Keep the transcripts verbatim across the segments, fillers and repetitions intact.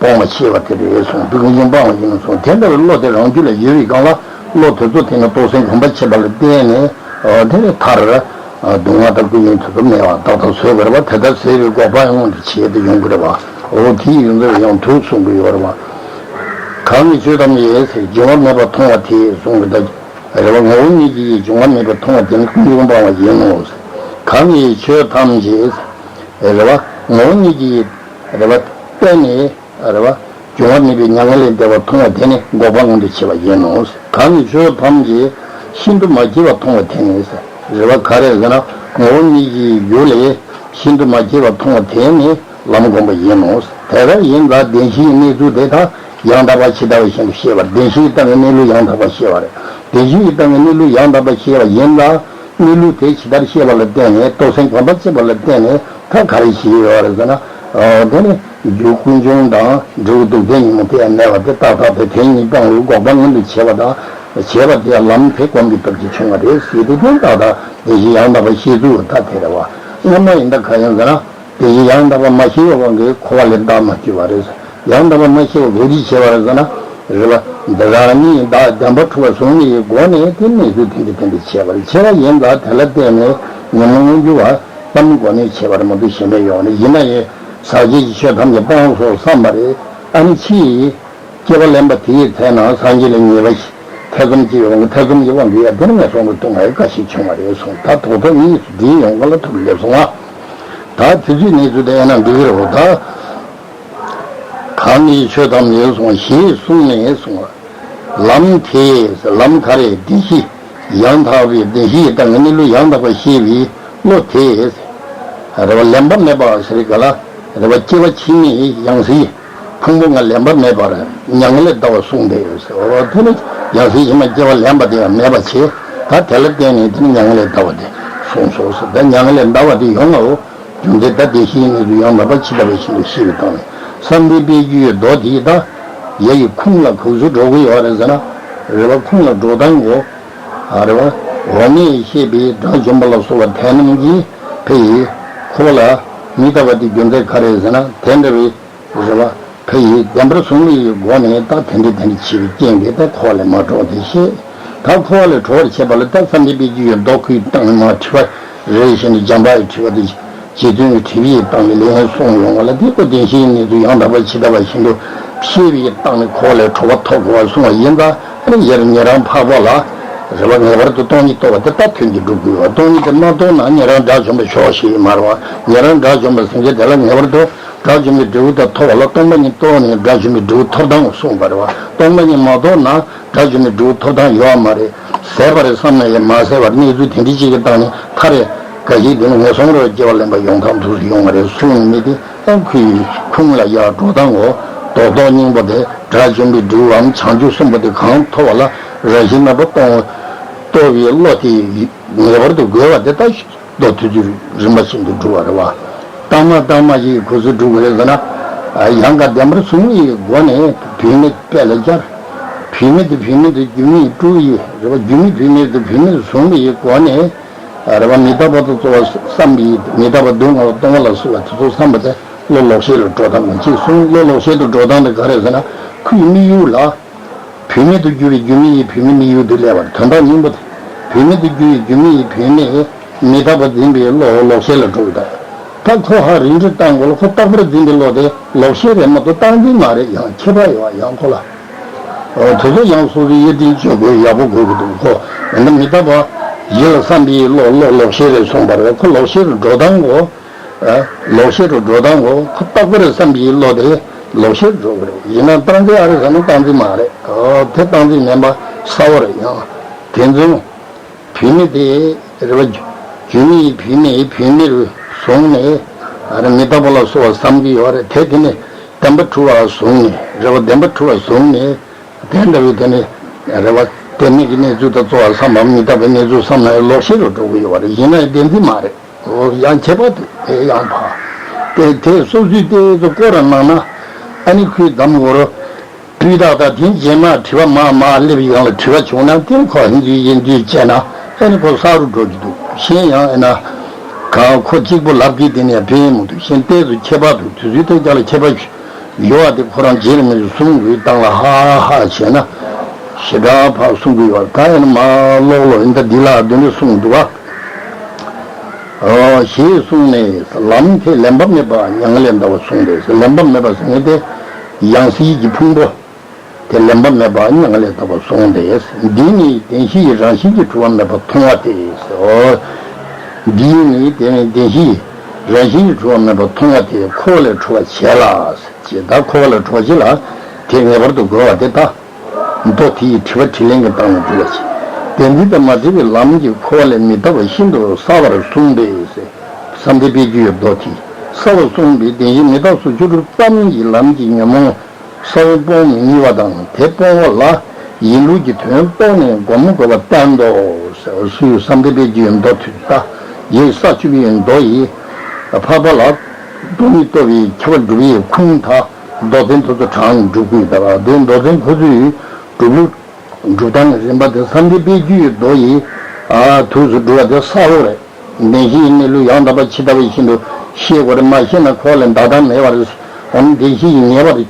སྤོང་བ་ཤེས་པ་དེ་རེད་གསུངས། ཀུན་འབྱུང་སྤང་བ་ཡིན་གསུངས། དེ་འདྲ་བའི་བློ་དེ་རང་རྒྱུད་ལ་ཡོད་པའི་སྒང་ལ། བློ་དེ་ཚོ་དེ་ནི་རྟོགས་ཟིན་གོམས་པ་བྱེད་པ་ལ་བརྟེན་ནས། ཨ། དེ་ནི་མཐར། ཨ། སྡུག་བསྔལ་དང་ཀུན་འབྱུང་དེ་ཚོ་མེད་པ་ཏག་ཏག་བཟོས་པ་རེད་པ། དེ་ལྟར་ཟད་པའི་འགོག་པ་ཡང་མངོན་དུ་བྱེད་དུ་ཡོང་གི་རེད་པ། འོ་དེའི་ཡོན་ཏན་ཡང་དུ་གསུང་གི་ཡོད་རེད་པ། གང་གིས་ཆོས་ཐམས་ཅད་ཟེར། འབྱུང་བ་མེད་པར་མཐོང་བ་དེས་གསུངས་གི། ད་རེད་པ། ངོ་བོ་ཉིད་ཀྱིས་འབྱུང་བ་མེད་པར་མཐོང་བ་དེ་ནི་ཀུན་འབྱུང་སྤང་བ་ཡིན་ནོ། གང་གིས་ཆོས་ཐམས་ཅད་རེད་པ། ངོ་བོ་ཉིད་ཀྱིས་རེད་པ། བརྟེན་ནས་རེད་པ། འབྱུང་བ་མེད་པའི་མྱ་ངན་ལས་འདས་པར་མཐོང་བ་དེ་ནི་འགོག་པ་མངོན་དུ་བྱེད་པ་ཡིན་ནོ། གང་གིས་ཆོས་ཐམས་ཅད་ཤིན་ཏུ་མ་སྐྱེས་པར་མཐོང་བ་དེ་ནི་རེད་པ། ག་རེ་ཟེར་ན། ངོ་བོ་ཉིད་ཀྱི་རྒྱུ་ལས་ཤིན་ཏུ་མ་སྐྱེས་པར་མཐོང་བ་དེ་ནི་ལམ་སྒོམ་པ་ཡིན་ནོ། དེ་ལྟར་ཡིན་ཙང་བདེན་བཞིའི་གནས་ཚུལ་དེ་དག་ཡང་དག་པ་ཇི་ལྟ་བ་བཞིན་དུ་ཤེས་པ། བདེན་བཞིའི་སྟེང་གི་གནས་ལུགས་ཡང་དག་པ་ཤེས་པ་རེད། བདེན་བཞིའི་སྟེང་གི་གནས་ལུགས་ཡང་དག་པ་ཤེས་པ་ཡིན་ཙང་། གནས་ལུགས་དེ་ཇི་ལྟར་ཤེས་པ་ལ་བརྟེན་ནས། རྟོགས་ཟིན་གོམས་པ་བྱེད་པ་ལ་བརྟེན་ནས། ད་ག་རེ་ཞིག་ཡོད་རེད་ཟེར་ན། ཨ། དེ་ནི་རྒྱུ་ཀུན་འབྱུང་དང་འབྲས་བུ་སྡུག་བསྔལ་ཉོན་མོངས་དེ་ཡང་མེད་པ་དེ་ཏག་ཏག་དེ་དེ་ཉིད་སྤང་བའི་འགོག་པ་མངོན་དུ་བྱེད་པ་དང་། བྱེད་པ་དེ་ལམ་དེ་སྒོམ་གྱི་སྟོབས་ཀྱིས་བྱུང་བ་རེད་ཟེར་དུས། དེ་ཏག་ཏག་བདེན་བཞི་ཡང་དག་པ་ཤེས་ཚུལ་ད་དེ་རེད་པ། སྔ་མ་ཡིན་ད་ག་ཡིན་ཟེར་ན། དེ་བཞིན་ཡང་དག་པ་མ་ཤེས་པའི་དབང་གིས་འཁོར་བ་ལས་བདག་མ་སྐྱེས་པ་རེད། ཡང་དག་པ་མ་ཤེས་པ་ག་འདྲ་བྱས་པ་རེད་ཟེར་ན། རེད་པ། འདི་རང་ཉིད་བདག་བདེན་པར་གྲུབ་པ་བཟུང་བའི་སྒོ་ནས་དེ་གནས་ཚུལ་དེ་འདྲ་དེ་འདྲ་བྱས་པ་རེད། བྱས་པ་ཡིན་ཙང་དེ་ལ་བརྟེན་ནས་ཉོན་མོངས་མངོན་གྱུར་བ་གཏམ་གོ་ནས་བྱས་པ་རེད་མ་གཏོགས་གཞན་པའི་ཡོང་ནས་ཡིན་ན་ཡང་ཟག་བཅས་ཀྱི་ཆོས་ཐམས་ཅད་སྤང་སོང་བསམ་པ་རེད། ཨ་ནི་ཕྱིས། སྐྱེ་བ་ལེན་པ་དེའི་ཚེ་ན་སངས་རྒྱས་ལ་ཉེས་པ་ཞིག་ཐེ་ཚོམ་གྱི་ཡོང་གི། ཐེ་ཚོམ་གྱི་དབང་གིས་ཡ་དེ་ནི་ངན་སོང་དུ་ལྟུང་བའི་བཀའ་ཞིག་བྱུང་བ་རེད་གསུངས། ད་དོགས་པ་གཉིས་སུ་འདྲེས་ཡོང་ག་ལ་ཐུག་སླེབས་སོང་ང་། ད་དེ་ཚོའི་གནས་ཚུལ་དེ་ཡང་ན་འགྲིག་གི་རེད་པ། ད་གང་གིས་ཆོས་ཐམས་ཅད་གསུངས་ཞེས་གསུངས་ནས་གསུངས། ལམ་དེས། ལམ་ག་རེ། བདེན་བཞི་ཡང་དག་པའི། བདེན་བཞིའི་སྟེང་གི་གནས་ལུགས་ཡང་དག་པ་ཤེས་པའི་བློ་དེས། རེད་པ། ལེན་པ་མེད་པ་ཟེར་ག་ལ། རེད་པ། སྐྱེ་བ་ཕྱི་མའི་ཡང་སྲིད། ཕུང་པོ་ལྔ་ལེན་པ་མེད་པར་མྱ་ངན་ལས་འདའ་བ་གསུངས་པས་ཟེར། འོ་དེ་ནི་ཡང་སྲིད་ཕྱི་མ་སྐྱེ་བ་ལེན་པ་དེ་ཡང་མེད་པ་བྱས། ད་དེ་ལ་བརྟེན་ནས་དེ་ནི་མྱ་ངན་ལས་འདའ་བ་དེ་གསུངས་སོ་ཟེར། ད་མྱ་ངན་ལས་འདའ་བ་དེ་ཡོང་ངའོ། རྒྱུ་མཚན་ད་བདེན་བཞིའི་གནས་ཚུལ་ཡང་དག་པ་ཇི་ལྟ་བ་བཞིན་དུ་ཤེས་པའི་ཐོག་ནས་བསམ་གཏན་པའི་རྒྱུ་ཡི་མདོ་དེ་ད་ཡ་ཡི་ཁུངས་ལ་ག་ཚོད་འགྲོ་གི་ཡོད་རེད་ཟེར་ན། རེད་པ། ཁུངས་ལ་འགྲོ་སྟངས་ངོ་། ཨ། རེད་པ། འོག་མས་བཤད་པའི་དགྲ་བཅོམ་པ་ལ་སོགས་པ་དེ་རྣམས་ཀྱིས་ཕ་ཡི་ཁོ་ལ་མི་ལྟ་བ་དེ་རྒྱུ་མཚན་ག་རེ་ཟེར་ན། དེ་འདྲ་བའི་རེད་པ། ཕ་ཡི་བདེན་པར་བཟུང་བའི་སྒོ་ནས་ད་དེ་འདྲ་དེ་འདྲ་བྱེད་པའི་རྐྱེན་གྱིས་ད་འཁོར་བ་ལས་མ་གྲོལ་བ་དེ་བཤད། ད་འཁོར་བ་ལས་གྲོལ་བར་བྱེད་པ་ལ་ད་བསམ་གཏན་པའི་རྒྱུ་ཡི་མདོ་ཁོའི་སྟེང་ནས་མར་དྲི་བ་རེ་བཞིན་དུ་འཇམ་དཔལ་གྱི་དྲི་བ་དེ་རྗེ་བཙུན་གྱི་དྲི་བའི་སྟེང་ནས་ལན་གསུངས་ཡོང་བ་ལ། དེ་ཁོ་བདེན་བཞིའི་གནས་ཚུལ་ཡང་དག་པ་ཇི་ལྟ་བ་བཞིན་དུ་ཤེས་པའི་སྟེང་ནས་འཁོར་བ་ལས་གྲོལ་བ་ཐོབ་དགོས་པར་གསུངས་པ་ཡིན་ཙང་། ཨ་ནི་ཡར་ཉན་རང་འཕགས་པ་ལ་རེད་པ། ངེས་པར་དུ་སྟོང་ཉིད་རྟོགས་པ་དེ་ད་དོན་གྱིས་འགྲུབ་དགོས་པ། སྟོང་ཉིད་དེ་མ་རྟོགས་ན་ཉན་རང་དགྲ་བཅོམ་པ་ཞོག་ཞེས་མ་རེད་པ། ཉན་རང་དགྲ་བཅོམ་པ་ཟེར་མཁན་དེ་ལ་ངེས་པར་དུ་དགྲ་བཅོམ་པའི་འབྲས་བུ་དེ་ཐོབ་པ་ལ། སྟོང་པ་ཉིད་རྟོགས་ནས་དགྲ་བཅོམ་པའི་འབྲས་བུ་ཐོབ་སྟངས་གསུངས་པ་རེད་པ། སྟོང་པ་ཉིད་མ་རྟོགས་ན་དགྲ་བཅོམ་པའི་འབྲས་བུ་ཐོབ་སྟངས་ཡོད་པ་མ་རེད། ཟད་པ་རེད་བསམ་ན་ཡང་མ་ཟད་པར་གནས་ཚུལ་དེ་འདྲ་ཅིག་གི་སྟེང་ནས་མཐར་རེད། འགའ་ཞིག་དེ་ནི་ངན་སོང་རུ་སྐྱེ་བ་ལེན་པ་ཡོང་ཐབས་འདུག་སེ་ཡོང་བ་རེད་གསུངས་མི་དེ། ཨ། ཁོའི་ཁུངས་ལ་ཡར་འགྲོ་སྟངས་འོ། རྡོག་རྡོག་སྙིང་པོ་དེ་དགྲ་བཅོམ་པའི་འབྲས་བུའམ་བྱང་ཆུབ་གསུམ་པོ་དེ་གང་ཐོབ་པ་ལ་རང་བཞིན་རྣམ་པར་རྟོག་རྟོགས་པའི་བློ་དེ་ངེས་པར་དུ་དགོས་པ་དེ་ལྟ་ཞིག་མདོ་དེ་ཚོ་རིམ་པ་བཞིན་དུ་འགྲུབ་པ་རེད་པ། རྟགས་མ་རྟགས་མ་ཞིག་ག་ཚོད་འགྲུབ་དགོས་རེད་ཟེར་ན། ཡང་དག་བདེན་པར་བཟུང་བའི་སྒོ་ནས་བུད་མེད་དཔེ་ལ་སྦྱར། བུད་མེད་དེ་བུད་མེད་དུ་རྒྱུ་མེད་དུ་དཀྲུགས་པ་ཡིན་རེད་པ། རྒྱུ་མེད་བུད་མེད་དུ་བུད་མེད་དུ་བཟུང་བའི་སྒོ་ནས། རེད་པ། མི་རྟག་པ་དང་རྩོལ་བ་བསམ་པའི་མི་རྟག་པ་སྡུག་བསྔལ་གཏོང་བ་ལ་སོགས་པ་དེ་ཚོ་བསམ་པ་དེ་བློ་ལོག་ཤེས་ལ་འགྲོ་སྟངས་གཅིག་གསུངས། བློ་ལོག་ཤེས་དུ་འགྲོ་སྟངས་དེ་ག་རེ་ཟེར་ན། ཁོའི་དམིགས་ཡུལ་ལ། བུད་མེད་དུ་གྱུར་པའི་རྒྱུ་མེད་ཡིན་བུད་མེད་དམིགས་ཡུལ་དུ་སླེབས་པ་རེད། དོན་དག་སྙིང་པོ་དེ། བུད་མེད་དུ་གྱུར་པའི་རྒྱུ་མེད་ཡིན་བུད་མེད་མི་རྟག་པ་འཛིན་པའི་བློ་ལོག་ཤེས་ལ་འགྲོ་གི་འདུག་ད་ཁོ་ཧ་རིགས་འགྲེ་བཏང་དགོས་ལ། ཁོ་རྟག་པར་འཛིན་པའི་བློ་དེ་ལོག་ཤེས་རེད་མ་གཏོགས་རྟག་འཛིན་མ་རེད། ཡང་ཁྱད་པར་ཡོད་པ་ཡང་ཁོ་ལ། འོ། དེ་ཚོ་ཡང་སོ་སོའི་དབྱེ་འབྱེད་གཅོད་དགོས་ཡག་པོ་དགོས་ཀྱི་འདུག་ཁོ་ཡང་ན་མི་རྟག་པ་ཡིད་ལ་བསམ་པའི་བློ་བློ་ལོག་ཤེས་རེད་གསུངས་པ་རེད། ཁོ་ལོག་ཤེས་རུ་འགྲོ་སྟངས་འོ། ཨ། ལོག་ཤེས་རུ་འགྲོ་སྟངས་འོ། ཁོ་རྟག་པར་བསམ་པའི་བློ་དེ་ལོག་ཤེས་རུ་འགྲོ་གི་རེད། ཡིན་ན་རྟག་འཛིན་ཨ་རེད་ཟེར་ན་རྟག་འཛིན་མ་རེད། འོ། དེ་རྟག་འཛིན་མིན་པ་གསལ་པོ་རེད། ཡང་དེ་མཚུངས། བུད་མེད་དེ་རེད་པ། རྒྱུ་མེད་བུད་མེད་བུད་མེད་རུ་བཟུང་ནས། ཨ་རེ། མི་རྟག་པ་ལ་སོགས་པ་བསམ་གྱི་ཡོད་རེད། དེ་དེ་ནི་བདེན་པར་གྲུབ་པ་བཟུང་ནས་རེད་པ། བདེན་པར་གྲུབ་པ་བཟུང་ནས་དེ་འདྲ་བའི་དེ་ནི་རེད་པ། བདེན་མེད་ཀྱི་གནས་ཚུལ་དང་རྩོལ་བ་བསམ་པའམ་མི་རྟག་པའི་གནས་ཚུལ་བསམ་ན་ཡང་ལོག་ཤེས་རུ་འགྲོ་གི་ཡོད་རེད། ཡིན་ན་ཡང་བདེན་འཛིན་མ་རེད། འོ། ཡང་ཁྱད་པར་དེ་དེ་ཡང་ཕ། དེ་དེ་སོ་སོའི་ལྟས་སུ་སྐོར་ར་གནང་ན། ཨ་ནི་ཁོའི་འདམ་འོ་རོ། སྤུས་དག་དང་དེ་རྗེས་མ་དྲི་བ་མར་མར་སླེབས་ཡོང་ལ་དྲི་བ་བྱུང་ན་དེ་ཁོ་ཧིན་དུའི་ཡིན་དུས་བྱས་ན་ཨེ་ནི་ཁོ་གསར་རུ་འགྲོ་གི་འདུག་གཞན་ཡང་ཨེ་ན་གང་ཁོ་གཅིག་པུ་ལབ་ཀྱི་དེ་ནས་ཕན་མི་འདུག་གཞན་ཏོག་ཙམ་ཁྱད་པར་འདུག་དུས་ཚོད་ཐོག་རྒྱག་ལ་ཁྱད་པར་ ཡོད་པ་དེ་ཁོ་རང་རྗེ་རིན་པོ་ཆེས་གསུང་དགོས་སྟངས་ལ་ཧ་ཧ་བྱས་ན་ཞེ་དྲག་ཕར་གསུང་གི་ཡོད་པ། ད་ཡིན་ན་མ་ཀློག་ཀློག་ཡིན། ད་འདི་ལ་འདི་འདྲ་གསུངས་འདུག་ག་ཞེས་གསུངས་ནས། ལམ་དེ་ལེན་པ་མེད་པ་མྱ་ངན་ལས་འདའ་བར་གསུངས་ཏེ། ལེན་པ་མེད་པ་ཟེར་མཁན་དེ་ཡང་སྲིད་ཀྱི་ཕུང་པོ་དེ་ལེན་པ་མེད་པ་མྱ་ངན་ལས་འདའ་བར་གསུངས་ཏེ། འདིས་ནི་བདེན་བཞིའི་རང་བཞིན་གྱིས་གྲུབ་པ་མེད་པར་མཐོང་བ་སྟེ། འདིས་ནི་བདེན་བཞིའི་རང་བཞིན་གྱིས་གྲུབ་པ་མེད་པར་མཐོང་བ་དེ་འཁོར་བ་ལས་གྲོལ་བར་བྱེད་ལ། ཅེས། ད་འཁོར་བ་ལས་གྲོལ་བྱེད་ལ་དེ་ངེས་པར་དུ་དགོས་པ་དེ་ལྟ། མདོ་དེ་ཡི་དྲི་བ་དྲིས་ལན་གྱི་སྟེང་ནས་འགྲུབ་པ་བྱེད། བདེན་འཛིན་དང་མ་བྲལ་བའི་ལམ་གྱིས་འཁོར་བ་ལས་མི་འདའ་བ་ཤིན་ཏུ་གསལ་བར་གསུངས་པས། བསམ་གཏན་དཔེ་བརྗོད་མདོ་དེ་གསལ་བར་གསུངས་པས། བདེན་བཞི་མི་རྟག་སོགས་བཅུ་དྲུག་ཙམ་གྱི་ལམ་གྱི་ཉོན་མོངས་ས་བོན་སྤོང་མི་ནུས་པ་དང་། དེ་སྤོང་བ་ལ་ཡིན་ལུགས་ཀྱི་དོན་རྟོགས་ནས་སྒོམ་དགོས་པ་བསྟན་ཏོ། ཟེར་བ་སུ་ཡོད། བསམ་གཏན་དཔེ་བརྗོད་མདོ་དེ་ལྟ། ཡིག་ས་བཅུ་པའི་མདོ་ཡི་འཕགས་པ་ལ་སྟོང་ཉིད་རྟོགས་པའི་ཁྱད་པར་སྒྲུབ་པའི་ཁུངས་དང་མདོ་ཚན་དེ་ཚོ་དྲངས་ནས་སྒྲུབ་དགོས་ཡོད། ད་དེ་མདོ་ཚན་ཁོ་ཚོའི་སྒྲུབ་ལུགས་སྒྲུབ་སྟངས་ཀྱི་རིམ་པ་དེ་བསམ་གཏན་དཔེ་བརྗོད་མདོ་ཡི་ཨ་དུས་སུ་སྒྲུབ་པ་དེ་གསལ་པོ་རེད། བདེན་བཞིའི་གནས་ལུགས་ཡང་དག་པ་ཇི་ལྟ་བ་བཞིན་དུ་ཤེས་དགོས་རེད། མ་ཤེས་ན་འཁོར་བ་ལས་འདའ་ཐབས་མེད་པ་རེད། འོ་ན་བདེན་བཞི་ཡི་ངེས་པ་རེད།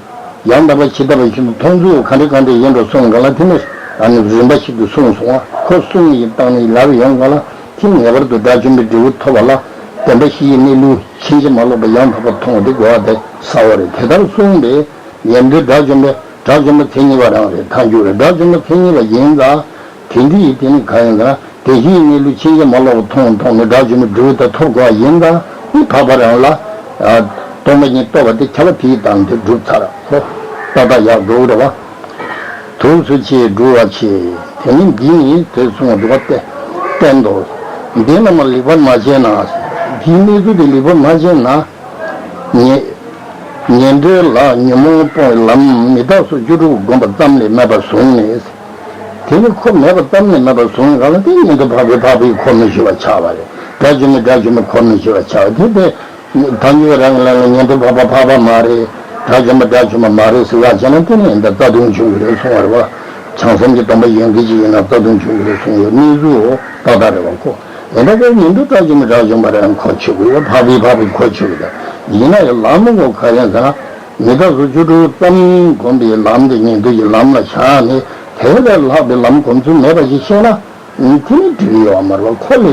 ཡང་དག་པ་ཇི་ལྟ་བ་བཞིན་དུ་མཐོང་ཚུལ་ག་འདྲ་ག་འདྲ་ཡིན་འགྲོ་གསུངས་ག་ལ། དེ་ནི་ཨ་ནི་རིམ་པ་ཞིག་ཏུ་གསུངས་སོང་བ། ཁོ་གསུང་ཡི་སྟེང་ནས་ལབ་ཡོང་ག་ལ། དེ་ངེས་པར་དུ་དགྲ་བཅོམ་པའི་འབྲས་བུ་ཐོབ་པ་ལ་བདེན་པ་བཞི་ཡི་གནས་ལུགས་ཕྱིན་ཅི་མ་ལོག་པ་ཡང་དག་པ་མཐོང་བ་དེ་དགོས་པ་དེ་གསལ་པོ་རེད། དེ་ལྟར་གསུངས་པས་ཉན་ཐོས་དགྲ་བཅོམ་པའི་དགྲ་བཅོམ་པ་མཚན་ཉིད་པ་རང་རེད། ཐལ་འགྱུར་རེད། དགྲ་བཅོམ་པ་མཚན་ཉིད་པ་ཡིན་ཙང་དེ་འདྲ་ཡི་དེ་ནི་གང་ཡིན་ཟེར་ན། དེ་བཞིན་གནས་ལུགས་ཕྱིན་ཅི་མ་ལོག་པ་མཐོང་མཐོང་ནས་དགྲ་བཅོམ་པའི་འབྲས་བུ་དེ་ཐོབ་དགོས་པ་ཡིན་ཙང་ནི་འཕགས་པ་རང་ལ་སྟོང་པ་ཉིད་རྟོགས་པ་དེ་ཁྱབ་པ་དེའི་སྟེང་དེ་གྲུབ་ཚར། ཁོ་ཏག་ཏག་ཡག་འགྲོ་གི་རེད་བ། དུས་སུ་ཅིག་འགྲུབ་པར་བྱེད། དེ་ནི་འདི་ནི་དེ་གསུངས་པ་འདུག་པ་སྟེ་བསྟན་ཏོ། འདི་རྣམས་ལེགས་པར་མ་བྱས་ན། འདིའི་གནས་ཚུལ་དེ་ལེགས་པར་མ་བྱས་ན། ཉན་ཉན་ཐོས་ལ་ཉོན་མོངས་སྤོང་བའི་ལམ་མི་རྟག་སོགས་བཅུ་དྲུག་བསྒོམས་པ་ཙམ་ལས་མེད་པར་བཟུང་ནས། དེ་ནི་ཁོ་མེད་པ་ཙམ་ལས་མེད་པར་བཟུང་ག་ལ། དེ་ཉན་ཐོས་འཕགས་པས་འཕགས་པའི་གོ་མི་ཆོད་པ་ཆགས་པ་རེད། དགྲ་བཅོམ་པས་དགྲ་བཅོམ་པའི་གོ་མི་ཆོད་པ་ཆགས་པ་དེ་དེ། ཐལ་འགྱུར་བ་རང་གི་ལམ་ལ་ཉན་ཐོས་འཕགས་པ་འཕགས་པ་མ་རེད། དགྲ་བཅོམ་པ་དགྲ་བཅོམ་པ་མ་རེད་ཟེར་ཡག་བྱས་ན་དེ་ནི་ཡིན་ད་རྩ་ལྟུང་བྱུང་གི་རེད་གསུང་བ་རེད་བ། བྱང་སེམས་ཀྱི་སྡོམ་པ་ཡོད་མཁན་ཅིག་ཡིན་ན་རྩ་ལྟུང་བྱུང་གི་རེད་གསུང་ཡོད། གནས་ཚུལ་ཏག་ཏག་རེད་བ་ཁོ། ཡིན་ད་དེ་ཉན་ཐོས་དགྲ་བཅོམ་པ་དགྲ་བཅོམ་པ་རེད། གོ་ཆོད་གི་ཡོད། འཕགས་པའི་འཕགས་པའི་གོ་ཆོད་གི་ད། ཡིན་ན་ཡང་ལམ་གོ་ག་རེ་ཟེར་ན། མི་རྟག་སོགས་བཅུ་དྲུག་ཙམ་བསྒོམས་པའི་ལམ་དེ་ཉན་ཐོས་ཀྱི་ལམ་ལ་བཞག་ནས་དེ་ལས་ལྷག་པའི་ལམ་སྒོམ་ཚུལ་མེད་པ་ཞིག་ཤེས་ན། དེ་ནི་འགྲིག་གི་ཡོད་མ་རེད་བ། ཁོ་ལས་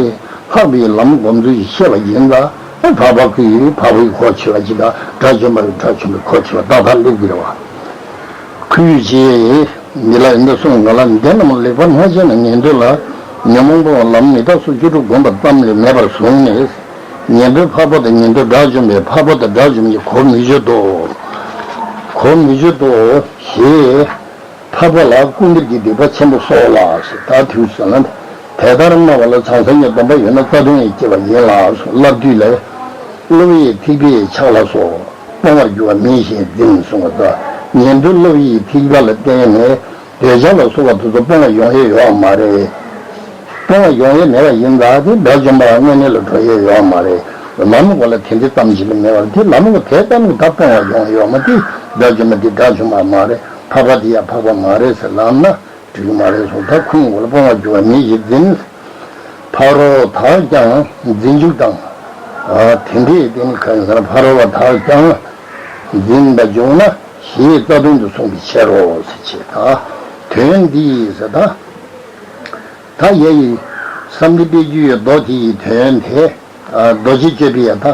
ལྷག་པའི་ལམ་སྒོམ་ཚུལ་ཞིག་ཤེས་པ་ཡིན་ཙང་། འཕགས་པ་ཁོ་ཡིས་འཕགས་པའི་གོ་ཆོད་པ་ཅིག་དང་། དགྲ་བཅོམ་པ་ཡིས་དགྲ་བཅོམ་པའི་གོ་ཆོད་པ་ཏག་ཏག་སླེབས་ཀྱི་རེད་བ། ཁོས་ཅིག་འདི་ལ་འདི་གསུངས་ག་ལ། འདི་རྣམས་ལེགས་པར་མ་བྱས་ན། ཉན་ཐོས་ལ་ཉོན་མོངས་སྤོང་བའི་ལམ་མི་རྟག་སོགས་བཅུ་དྲུག་བསྒོམས་པ་ཙམ་ལས་མེད་པར་བཟུང་ནས། ཉན་ཐོས་འཕགས་པ་དང་ཉན་ཐོས་དགྲ་བཅོམ་པས་འཕགས་པ་དང་དགྲ་བཅོམ་པའི་གོ་མི་ཆོད་དོ། གོ་མི་ཆོད་དོ་ཞེས། འཕགས་པ་ལ་སྐུར་འདེབས་ཀྱི་སྡིག་པ་ཆེན་པོ་སོགས་ལ་ཟེར། ད་དུས་སུ་ན་དེ་ལྟར་སྨྲ་བ་ལ་བྱང་སེམས་ཀྱི་སྡོམ་པ་ཡོད་ན་རྩ་ལྟུང་ཡང་སྐྱེ་བ་ཡིན་ལ་སོགས། བསླབ་བཏུས་ལས། སློབ་པ་ཡི་ཐེག་པའི་ཕྱག་ལ་སོགས། སྤོང་བར་འགྱུར་བ་མེད་ཞེས་འཛིན་གསུངས་པ་དང་། ཉན་ཐོས་སློབ་པ་ཡི་ཐེག་པ་ལ་བརྟེན་ནས་འདོད་ཆགས་ལ་སོགས་པ་དེ་ཚོ་སྤོང་བ་ཡོང་ཡས་ཡོད་མ་རེད། སྤོང་བ་ཡོང་ཡས་མེད་པ་ཡིན་ཙང་དེ་དགྲ་བཅོམ་པ་དངོས་གནས་ལ་འགྲོ་ཡས་ཡོད་མ་རེད། ལམ་གོ་ལ་དེ་འདྲ་ཙམ་ཞིག་ལས་མེད་པར་དེ་ལམ་གོ་དེ་ཙམ་གྱིས་ད་སྤོང་བ་ཡོང་ཡོད་མ། དེ་དགྲ་བཅོམ་པ་དེ་དགྲ་བཅོམ་པ་མ་རེད། འཕགས་པ་དེ་ཡང་འཕགས་པ་མ་རེད་ཟེར་ལབ་ན་འགྲིག་གི་མ་རེད་གསུངས། ད་ཁོང་གོ་ལ་སྤོང་བར་འགྱུར་བ་མེད་ཞེས་འཛིན། ཕ་རོལ་དག་ཀྱང་འཛིན་འཇུག་དང་། ཨ་དེ་འདྲའི་དེ་ནི་གང་ཡིན་ཟེར་ན། ཕ་རོལ་པ་དག་ཀྱང་འཛིན་པར་འཇུག་ན་ཞེས་རྩ་ལྟུང་དུ་གསུངས་པའི་ཕྱིར་རོ་ཟེར་བྱས། ད་དོན་འདི་ཟེར་ད། ད་ཡ་ཡི་བསམ་གཏན་དཔེ་བརྗོད་ཡི་མདོ་དེ་ཡི་དོན་དེ། ཨ་རྡོ་རྗེ་གཅོད་པའི་ཡ་ད་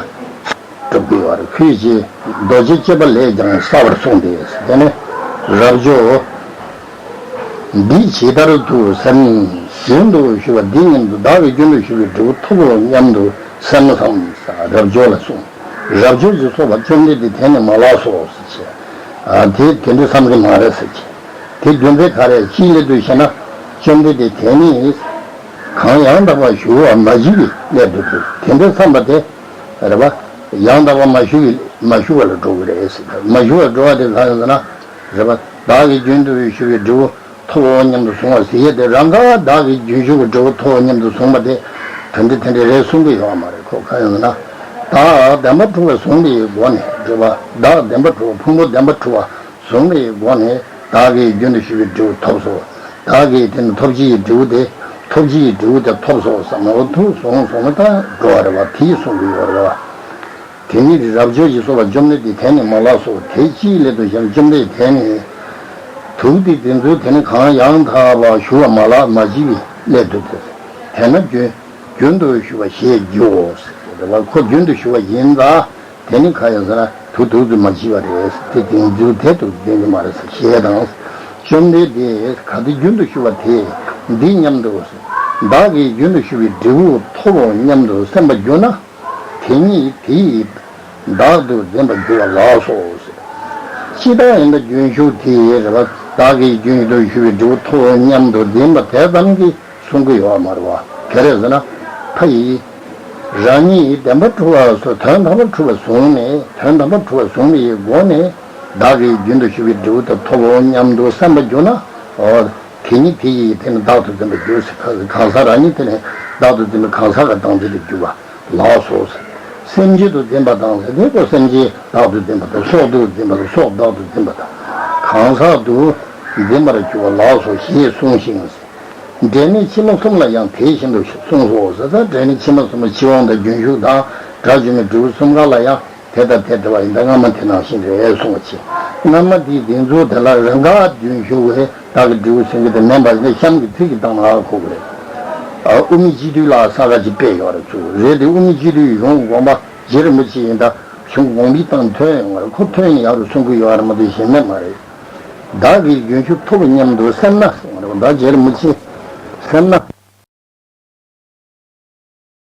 སྒྲུབ་དགོས་པར། ཁོས་ཀྱིས་རྡོ་རྗེ་གཅོད་པ་ལས་ཀྱང་གསལ་བར་གསུངས་ཏེ། དེ་ནས་རབ་འབྱོར། འདི་ཇི་ལྟར་དུ་སེམས། རྒྱུན་དུ་ཞུགས་པ་འདི་སྙམ་དུ། བདག་གིས་རྒྱུན་དུ་ཞུགས་པའི་འབྲས་བུ་ཐོབ་བོ་སྙམ་དུ་སེམས་སམ། རབ་འབྱོར་ལ་གསུངས། རབ་འབྱོར་གྱིས་གསུངས་པ། བཅོམ་ལྡན་འདས་དེ་ནི་མ་ལགས་སོ་ཟེར་བྱས། ཨ་དེ་དེ་འདྲ་བསམ་གྱི་མ་རེད་ཟེར་གྱི། དེ་རྒྱུ་མཚན་ག་རེ་ཅིའི་སླད་དུ་ཞེ་ན། བཅོམ་ལྡན་འདས་དེ་ནི་གང་ཡང་དག་པར་ཞུགས་པ་མ་བྱས་པའི་སླད་དུ་དེ་འདྲ་བསམ་པ་དེ་རེད་པ། ཡང་དག་པར་མ་ཞུགས་པའི་མ་ཞུགས་པ་ལ་འགྲོ་གི་རེད་ཟེར། མ་ཞུགས་པར་འགྲོ་བ་དེ་གང་ཡིན་ཟེར་ན། རེད་པ། བདག་གིས་རྒྱུན་དུ་ཞུགས་པའི་འབྲས་བུ་ཐོབ་བོ་སྙམ་དུ་བཟུང་བ་ཟེར་ཡས་དེ་རང་ག་བདག་གིས་རྒྱུན་ཞུགས་པའི་འབྲས་བུ་ཐོབ་བོ་སྙམ་དུ་བཟུང་བ་དེ་དེ་འདྲ་དེ་འདྲ་རེད་གསུང་གི་ཡོད་མ་རེད་ཁོ། གང་ཡིན་ཟེར་ན། བདག་བདེན་པར་གྲུབ་པ་བཟུང་བའི་སྒོ་ནས་རེད་པ། བདག་བདེན་པར་གྲུབ་པ་ཕུང་པོ་བདེན་པར་གྲུབ་པ། བཟུང་བའི་སྒོ་ནས་བདག་གིས་རྒྱུན་དུ་ཞུགས་པའི་འབྲས་བུ་ཐོབ་སོ། བདག་གིས་དེ་ནི་ཐོབ་བྱའི་འབྲས་བུ་དེ་ཐོབ་བྱའི་འབྲས་བུ་དེ་ཐོབ་སོ་བསམ་ན། འོ་ཐུག་སོང་སོང་ན་ད་འགྲོ་བ་རེད་པ། དེ་གསུང་གི་ཡོད་རེད་པ། དེ་ཉིད་རབ་འབྱོར་གྱི་སོགས་ལ་བཅོམ་ལྡན་འདས་དེ་ནི་མ་ལགས་སོ། དེ་ཅིའི་སླད་དུ་ཞེ་ན། བཅོམ་ལྡན་འདས་དེ་ནི་དུག་དེ་དེ་ཚོ་དེ་ནི་གང་ཡང་དག་པར་ཞུ་བ་མ་ལགས་མ་བགྱིས་པའི་སླད་དུ་སྟེ། དེས་ན་རྒྱུན་རྒྱུན་དུ་ཞུ་བ་ཞེས་བགྱིའོ་ཟེར་ཏེ། ཁོ་རྒྱུན་དུ་ཞུ་བ་ཡིན་ད། དེ་ནི་གང་ཡང་ཟེར་ན་དུག་དུག་ཏུ་མ་བགྱིས་པ་རེད། དེ་དེ་ཚོ་དེ་དུག་དེ་ནི་མ་རེད་ཟེར་ཞེས་དང་། བཅོམ་ལྡན་འདས་ག་དེ་རྒྱུན་དུ་ཞུ་བ་དེ་འདི་སྙམ་དུ་ཟེར། བདག་གིས་རྒྱུན་དུ་ཞུ་བའི་འབྲས་བུ་ཐོབ་བོ་སྙམ་དུ་སེམས་པར་གྱུར་ན། དེ་ཉིད་དེ་ཡིས་བདག་ཏུ་འཛིན་པར་འགྱུར་བ་ལགས་སོ། ཅི་ལྟར་ཡིན་ད་རྒྱུན་ཞུགས་དེ་ཡི་རེད་པ། བདག་གིས་རྒྱུན་དུ་ཞུ་བའི་འབྲས་བུ་ཐོབ་སྙམ་དུ་འཛིན་པ་དེ་ཙམ་གྱིས་གསུང་གི་ཡོད་མ་རེད་པ། ག་རེ་ཟེར་ན། ཕ་ཡིས་རང་ཉིད་བདེན་པར་གྲུབ་པ་སོགས་དོན་དམ་པར་གྲུབ་པ་བཟུང་ནས། དོན་དམ་པར་གྲུབ་པ་བཟུང་བའི་སྒོ་ནས་བདག་གིས་རྒྱུན་དུ་ཞུ་བའི་འབྲས་བུ་དེ་ཐོབ་བོ་སྙམ་དུ་སེམས་པར་གྱུར་ན། འོ། དེ་ཉིད་དེ་ཡིས་དེ་ནི་བདག་ཏུ་འཛིན་པར་འགྱུར་ཟེར། གང་ཟག་རང་ཉིད་དེ་ནི་བདག་ཏུ་འཛིན་པའི་གང་ཟག་གི་སྟངས་འཛིན་དུ་འགྱུར་བ་ལགས་སོ་ཟེར། སེམས་རྒྱུད་དུ་འཛིན་པ་དང་ཟེར་དེ་ཀོ། སེམས་ཅན་བདག་ཏུ་འཛིན་པ་དང་། སྲོག་ཏུ་འཛིན་པ་དང་། སྲོག་བདག་ཏུ་འཛིན་པ་དང་། གང་ཟག་ཏུ་འཛིན་པར་འགྱུར་བ་ལགས་སོ་ཞེས་གསུངས་ཤིང་ཟེར། འབྲས་གནས་ཕྱི་མ་གསུམ་ལ་ཡང་དེ་བཞིན་དུ་གསུངས་སོ་ཟེར། ད་འབྲས་གནས་ཕྱི་མ་གསུམ་པ་ཕྱིར་འོང་དང་རྒྱུན་ཞུགས་དང་དགྲ་བཅོམ་པའི་འབྲས་བུ་གསུམ་ཀ་ལ་ཡང་། དེ་དང་དེ་འདྲ་བ་ཡིན་ད་སྔ་མ་དེ་ནང་བཞིན་རེད་གསུང་བ་བྱས། སྔ་མ་དེའི་བདེན་རྫུན་དེ་ལ་རང་དགར་རྒྱུན་ཞུགས་པས་བདག་གི་འབྲས་བུ་ཟིན་གྱི་དེ་མིན་པ་ནི་གཤམ་གྱི་ཚིག་གིས་བཏང་ན་ཧ་གོ་གི་རེད། ཨ། དབུ་མའི་སྤྱི་དོན་ལ་ས་ག་ཅིག་དཔེ་ཡོད་རེད་ཚུལ་རེད་དེ། དབུ་མའི་སྤྱི་དོན་གཞུང་དགོངས་པ་རྗེ་རིན་པོ་ཆེ་ཡིན་ད་གཞུང་དགོངས་པའི་སྟེང་ཐོན་ཡོང་བ་རེད། ཁོ་ཐོན་ཡང་ཡག་རུ་གསུང་གི་ཡོད་རེད་མ་གཏོགས་གཞན་མེད་མ་རེད། བདག་གིས་རྒྱུན་ཞུགས་ཐོབ་སྙམ་དུ་སེམས་ན་གསུང་བ་རེད། ད་རྗེ་རིན་པོ་ཆེ་སེམས་ན།